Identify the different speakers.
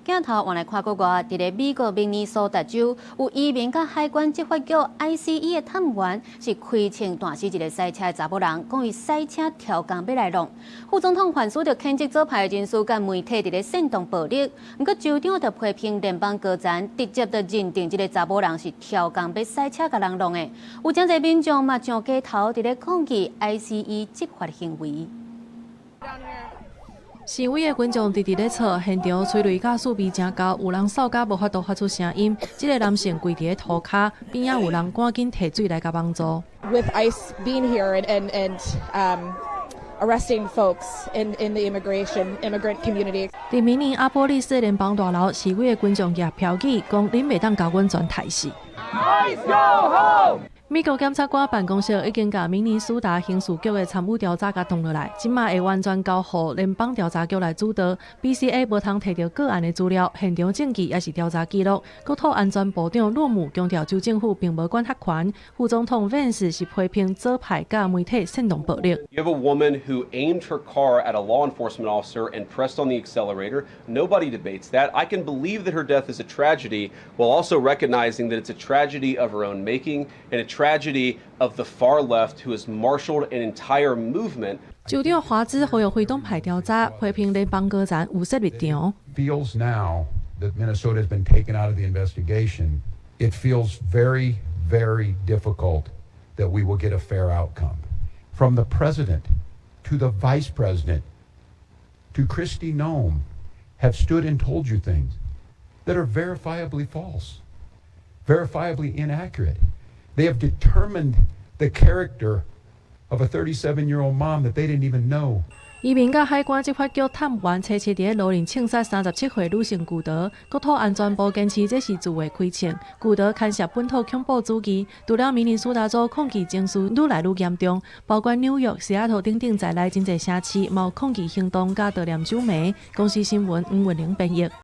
Speaker 1: 鏡頭換來看國外，佇咧美國明尼蘇達州，有移民佮海關執法局 ICE 的探員是開槍彈死一个駛車的查某人，講伊駛車超工欲來弄。副總統范斯就譴責左派人士佮媒體佇咧煽動暴力，毋過州長就批評聯邦高層直接就認定這个查某人是超工欲駛車共人弄的。有誠濟民眾嘛上街頭佇咧抗議 ICE 執法行為。
Speaker 2: 示威的群眾直直咧吵，現場催淚駕刺鼻誠厚，有人嗽甲無法度發出聲音。這个男性跪佇咧塗跤，邊仔有人趕緊提水來共幫助。
Speaker 3: With ICE being here and arresting folks in the immigrant community.
Speaker 2: 佇明尼阿波利斯聯邦大樓，示威的群眾舉標語，講恁袂當共阮全刣死。
Speaker 4: ICE go home!
Speaker 2: 美國檢察官辦公室已經共明尼蘇達刑事局的參與調查共擋落來，這馬會完全交予聯邦調查局來主導。BCA 無通提著個案的資料、現場證據抑是調查記錄。國土安全部長洛姆強調，州政府並無管轄權。副總統萬斯是批評左派佮媒體煽動暴力。
Speaker 5: You have a woman who aimed her car at a law enforcement officer and pressed on the accelerator. Nobody debates that. I can believe that her death is a tragedy while also recognizing that it's a tragedy of her own making and a tragedy of the far left who has marshaled an entire movement.
Speaker 2: 州長華茲呼籲非黨派調查，批評聯邦高層有設立場。
Speaker 6: Feels now that Minnesota has been taken out of the investigation, it feels very, very difficult that we will get a fair outcome. From the president to the vice president to Kristi Noem have stood and told you things that are verifiably false, verifiably inaccurate. They have determined the character of a 37-year-old mom that they didn't even know.
Speaker 2: 移民佮海關執法局探員初七佇咧路面槍殺37歲女性古德，國土安全部堅持這是自衛開槍。古德牽涉本土恐怖主義，除了明尼蘇達州抗議情緒愈來愈嚴重，包括紐約、西雅圖等等在內，真濟城市嘛有抗議行動佮悼念酒迷。公視新聞吳文玲編譯。